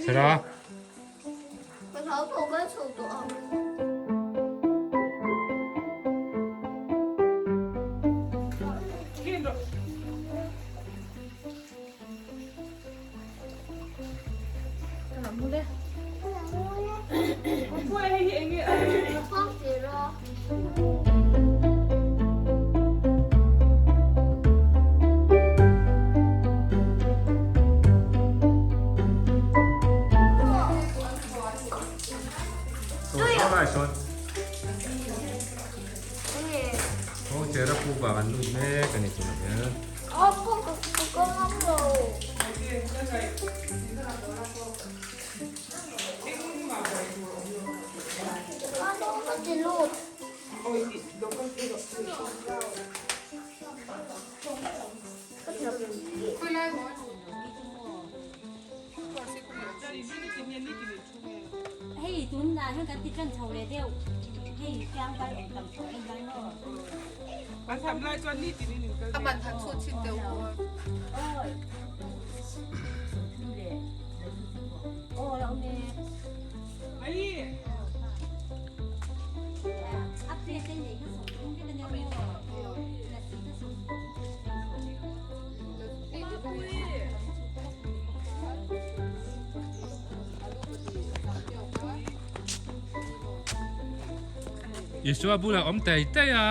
Sara. Hei tunah hian kan ti tan chho leh deuh hei tlangval awm tam tawh em lai maw. An tam lai chuan ni tin in kal. Aman han chhut chin deuh maw. Oi. Aw la awm e. Mai. A pe te nei kha sawm vek ania maw. Lasi kha sawm. Isua bulah awm tai tai a.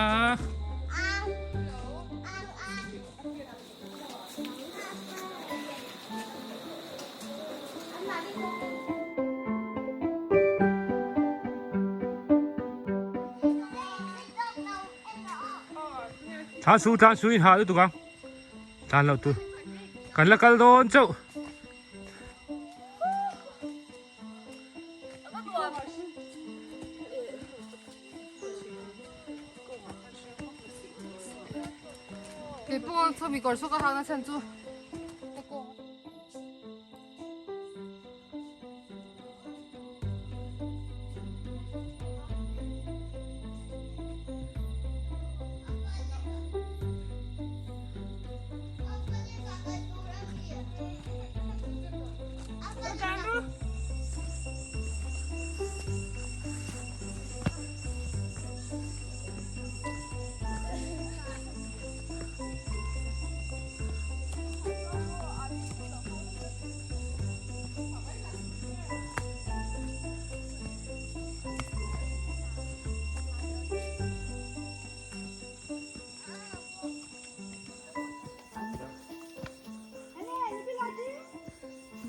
Thlan su thlan su in ha lutuk ang. Tlan loh tur. Kan la kal dawn chauh. Kei pawh chumi kawr saw ka hak na chhan chu ka kawng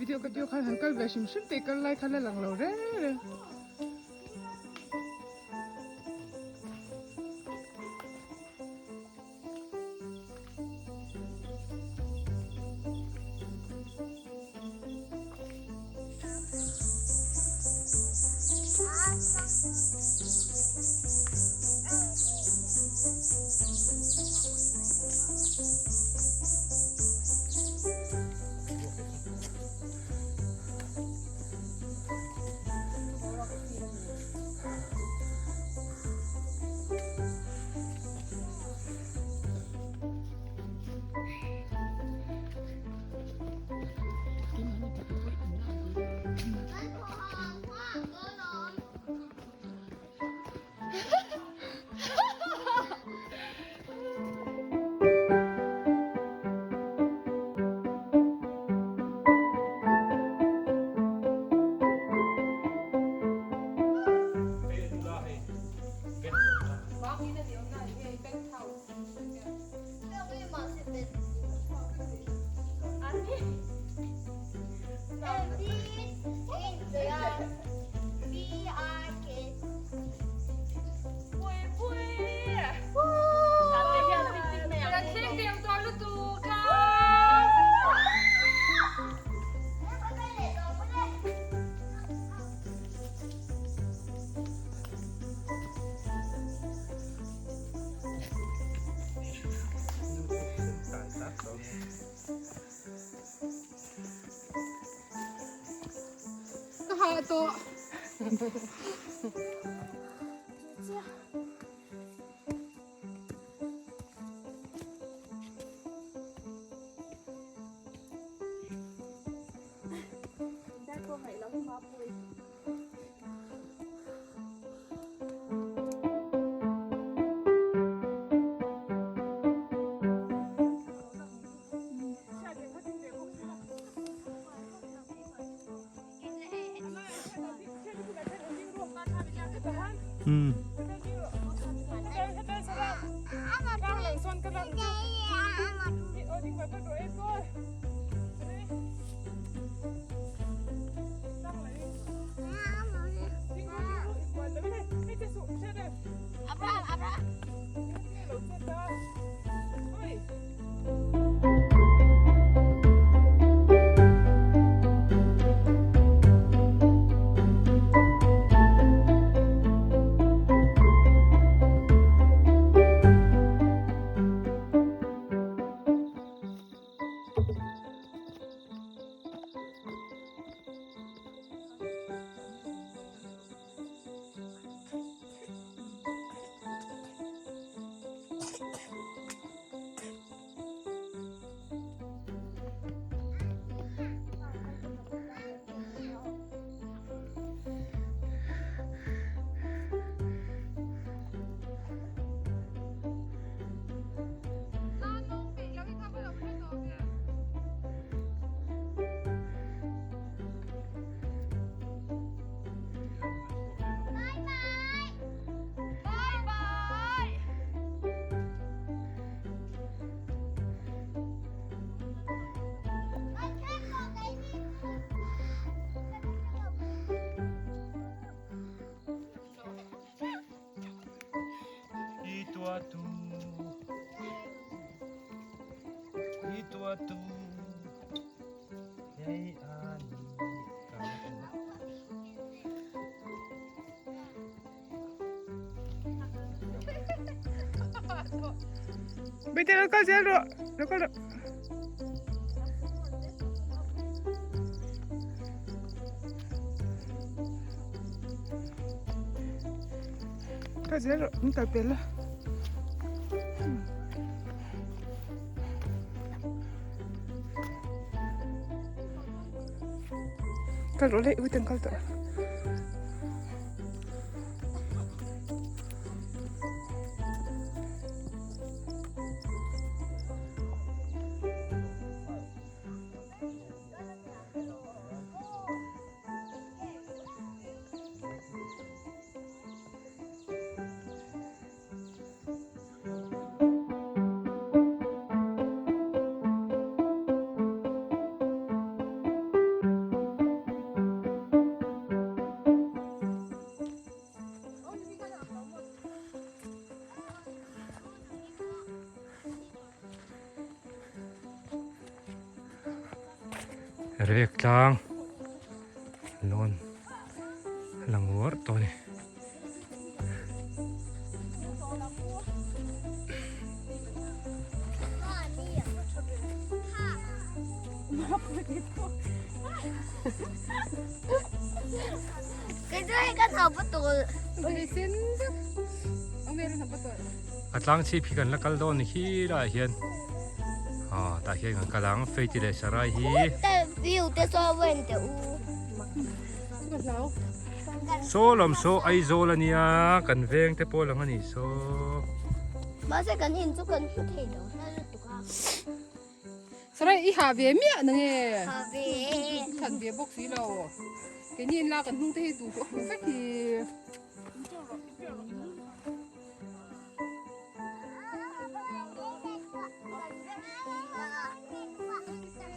Video ka tio khan han kal ve hrim hrim tih kal lai khan a lang lo reng reng. Ka hah tawh. Bete lo kal zel rawh lo kal rawh. Kal zel rawh min kal pel la. Kal rawh le ui kal tawh. Rek tlang lawn lang uar tawh a ni. A tlang chhip hi kan la kal dawn ni khi laiah hian aw tah hian kan kal ang Faith leh Sarai hi. Saw lam saw Aizawl a nia kan veng te pawh lang a ni saw. Mahse kan in chu kan hmu thei lo hla lutuk a. Sarai i ha ve miah na nge? Ha ve. Than ve bawk si lo. Keini in la kan hnung te hi duh a hmu vek hi.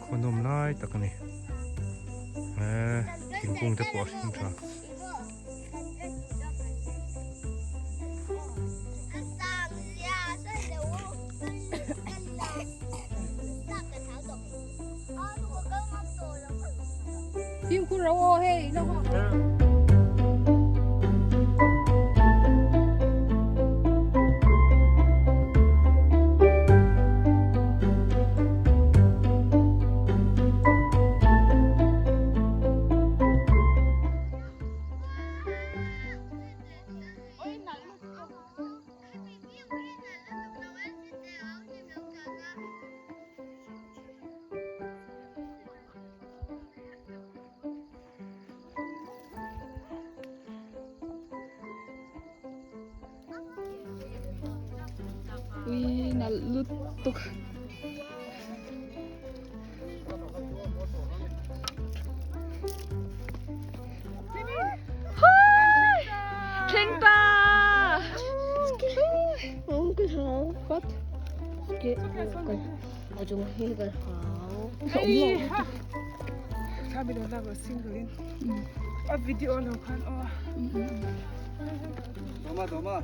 Khawnawm lai tak a ni eh thingkung te pawh a hring tha. Fimkhur ro aw hei lo ha. Ui nalh lutuk. Thleng ta! What? A video lo khan aw. Doma doma.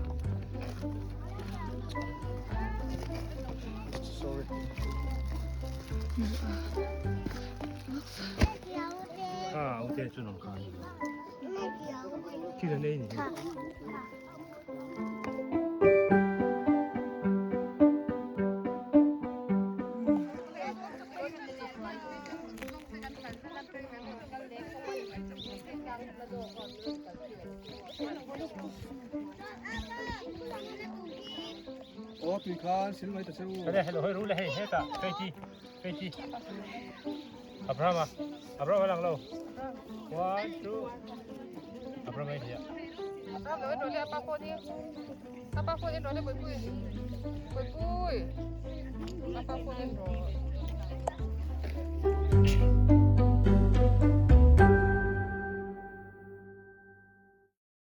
Sorry. Ah, ok, chu nong khan. Khi là đây nhỉ? Aw tui khan sil mai ta che u. Hello, hoi ru le hei heta feiti feiti. Abraham Abraham lang lo. One two. Abraham ai dia. Abraham lo en rawh le apa phone hi. Apa phone en rawh le Bawihpui. Bawihpui. Apa phone en rawh.